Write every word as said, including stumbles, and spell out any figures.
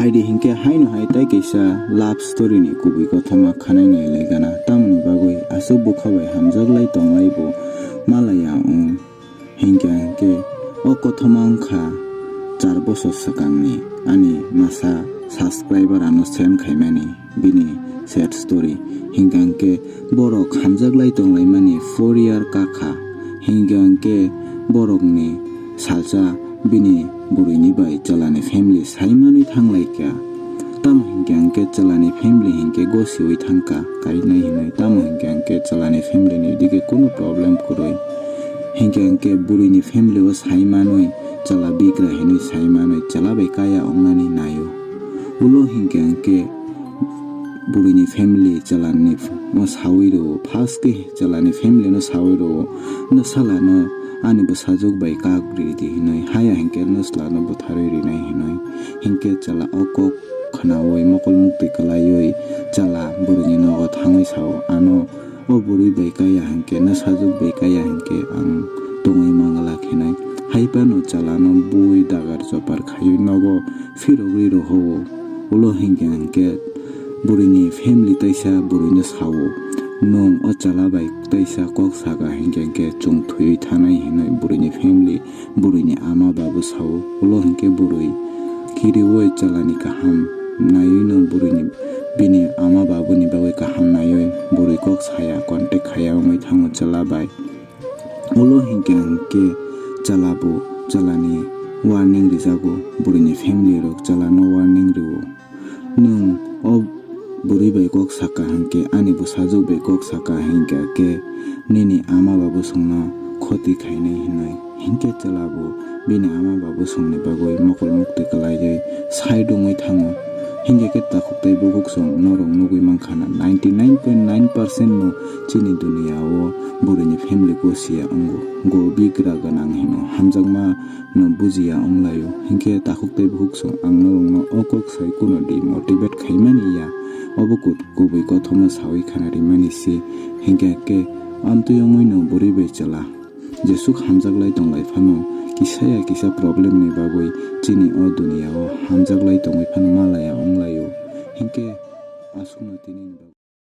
Aidi hinkhe haino hai tai kaisa love story ni kubui kothoma khanai nai lai gana, tamoni bagwi aswk bwkha bai hamjak lai tong lai bo malaya wng. Hinkhe hinkhe o kothoma wngkha char bosor swkangni ani masa subscriber ano send khaimani bini sad story. Hinkhe hinkhe borok hamjak lai tong laimani four year kakha. Hinkhe hinkhe borokni salsa bini bwrwini bai chwlani family saimanwi thanglaikha. Tamo hinkhe hinkhe chwlani family hinkhe gosiwi thangkha kainai hinwi. Tamo hinkhe hinkhe chwlani family ni dike kunu problem kwrwi. Hinkhe hinkhe bwrwini family o saimanwi chwla bigra hinwi saimanwi chwla bai kaya wngnani naio. Ulo hinkhe hinkhe bwrwini family chwlani no sawi rwo, first khe chwlani family no sawi rwo, no salano ani bwsajwk bai kak ri di hinwi, haya hinkhe no salano butharwi rinai hinwi. Hinkhe chwla o kok khwnawi mokol muktwi kwlaiwi chwla bwrwini nogo thangwi sao, ano o bwrwi bai kaya hinkhe, no sajwk bai kaya hinkhe ang tongwi mangala khenai. Haiphano chwlano bui dagar chopar khaiwi nogo phirogwi rohoro. Ulo hinkhe hinkhe bwrwini family taisa bwrwino sao, "Nwng o chwla bai taisa kok saka hinkhe hinkhe chwng thwiwi thanai," hinwi bwrwini family, bwrwini ama babu sao. Ulo hinkhe bwrwi kiriwi chwlani kaham naiwino bwrwini, bini ama babuni bagwi kaham naiwi bwrwi kok saya, contact khaya wngwi thango chwla bai. Ulo hinkhe hinkhe chwla bo, chwlani warning rijago, bwrwini family rok chwlano warning rio. Nwng o bwrwi bai kok saka hinkhe, ani bwsajwk bai kok saka hinkhe khe nini ama babu songno khoti khainai hinwi. Hinkhe chwla bo bini ama babu songni bagwi mokol muktwi kwlaiwi sai dungwi thango. Hinkhe khe takhuk tei bukhuk song norok nugwi mankha na, ninety nine point nine percent no chini duniya o bwrwini family gosiya wngo, go bigra gwnang hino, hamjakma no bujiya wnglaio. Hinkhe takhuk tei bukhuk song ang norokno o kok sai kuno demotivate khaimani ya, obo kut-, kubui kothoma sawi khana rimani se. Hinkhe khe amtwi wngwi no bwrwi bai chwla jesuk hamjak lai tong lai phano, kisa ya kisa problem ni bagwi chini o duniya o hamjak lai tongwi phano malaya wnglaio. Hinkhe aswkno tini ni bagwi